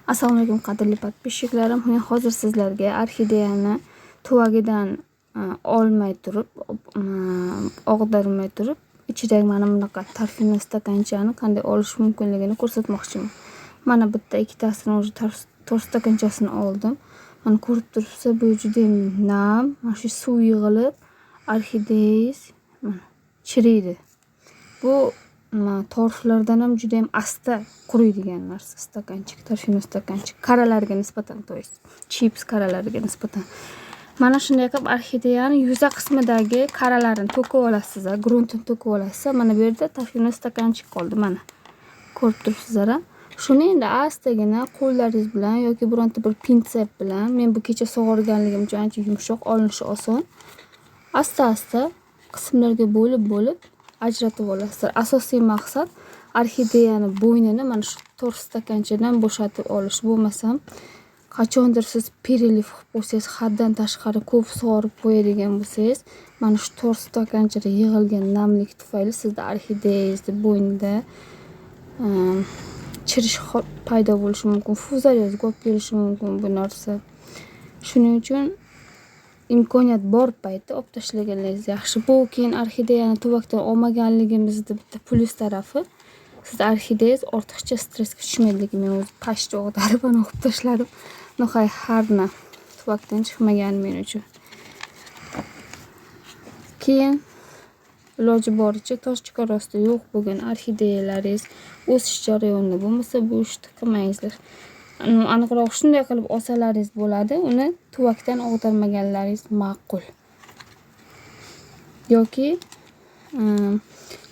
Assalomu alaykum, qadrli подписчик larim. Men hozir sizlarga orxideyani tuvagidan olmay turib, og'dirmay turib, ichidagi mana bunaqa торфяной stakanchani qanday olish mumkinligini ko'rsatmoqchiman. Mana bitta ikkitasini уже torf stakanchasini oldim. Mana, ko'rib turibsiz, bu judayam nam, mana shu suv yig'ilib, orxideyangiz mana chiriydi. Bu torflardan ham judayam asta quriydigan narsa стаканчик, торфяной стаканчик karalariga nisbatan, то есть chips karalariga nisbatan. Mana shunday qilib orxideyani yuza qismidagi karalarini to'kib olasiz, gruntini to'kib olasiz. Mana bu yerda торфяной стаканчик qoldi, mana. Ko'rib turibsizlar, a? Shuni endi astagina qo'llaringiz bilan yoki bironta bir pinset bilan, men bu kecha sug'organligim uchun ancha yumshoq, olinishi oson. Asta-asta qismlarga bo'lib-bo'lib ajratib olasizlar. Asosiy maqsad orxideyani bo'ynini mana shu torf stakanchadan bo'shatib olish. Bo'lmasam, qachondir siz перелив qilib qo'ysangiz, haddan tashqari ko'p sug'orib qo'yadigan bo'lsangiz, mana shu torf stakanchada yig'ilgan namlik tufayli sizda orxideyangizni bo'ynida chirish paydo bo'lishi mumkin, fuzariozga olib kelishi mumkin bu narsa. Shuning uchun imkoniyat bor paytda olib tashlaganlaringiz yaxshi. Bu keyin orxideyani tuvakdan olmaganligimizni bitta plyus tarafi, sizni orxideyangiz ortiqcha stressga tushmaydi. Lekin men o'zi pashta og'darib, ana olib tashladim. Но harna tuvakdan chiqmagani men uchun. Keyin iloji boricha точка роста yo'q bo'lgan orxideyalaringiz o'sish jarayonida bo'lmasa, bu ishni qilmangizlar. Aniqroq shunday qilib olsalaringiz bo'ladi, uni tuvakdan og'darmaganlaringiz ma'qul. Yoki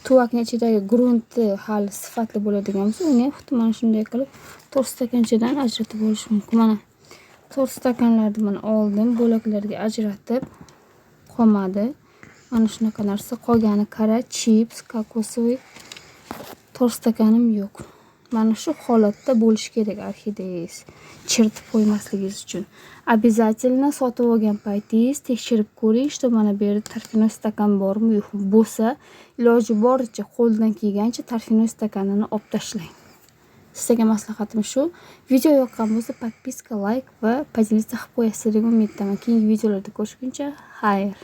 tuvakni ichidagi grunti hali sifatli bo'ladigan bo'lsa, uni ham xuddi mana shunday qilib torf stakanchadan ajratib olish mumkin. Mana, torf stakanlarni mana oldim, bo'laklarga ajratib, qolmadi. Mana shunaqa narsa. Qolgani qara, chips, кокосовый torf stakanim yo'q. Mana shu holatda bo'lishi kerak orxideyangiz, chiritib qo'ymasligingiz uchun. Обязательно sotib olgan paytingiz tekshirib ko'ring, что mana bu yerda торфяной stakan bormi, yo'qmi. Bo'lsa, iloji boricha, qo'ldan kelgancha торфяной stakanini olib tashlang. Sizlarga maslahatim shu. Video yoqqan bo'lsa, подписка, layk va поделиться qilib qo'yasiz degan umiddaman. Keyingi videolarda ko'rishguncha xayr.